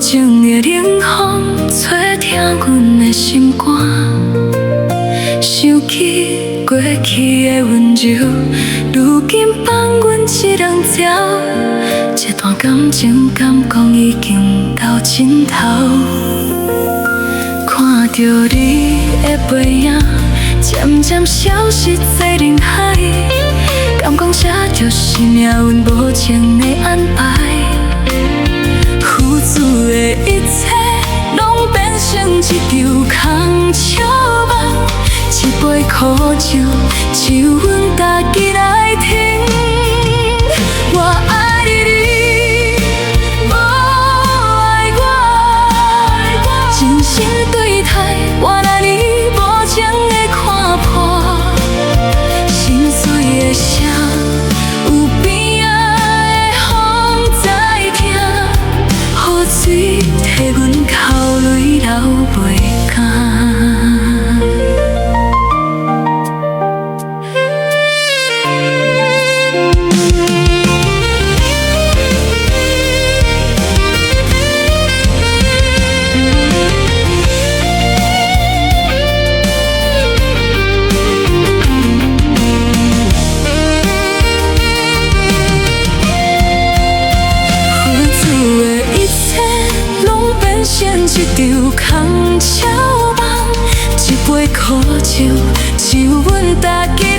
情的冷風吹疼阮的心肝，想起過去的溫柔，如今放阮一人走。這段感情敢講已經到盡頭。看著你的背影，漸漸消失在人海，敢講這就是命運無情的安排。付出的一切，攏變成一場空笑夢，一杯苦酒，只有阮家己來停。我愛你，無愛我，真心對待我，若呢無情的看破，心碎的聲，有邊仔的風在聽，雨水替阮哭淚流袂乾。付出的一切，攏變成一場空笑夢，一杯苦酒，只有阮家己。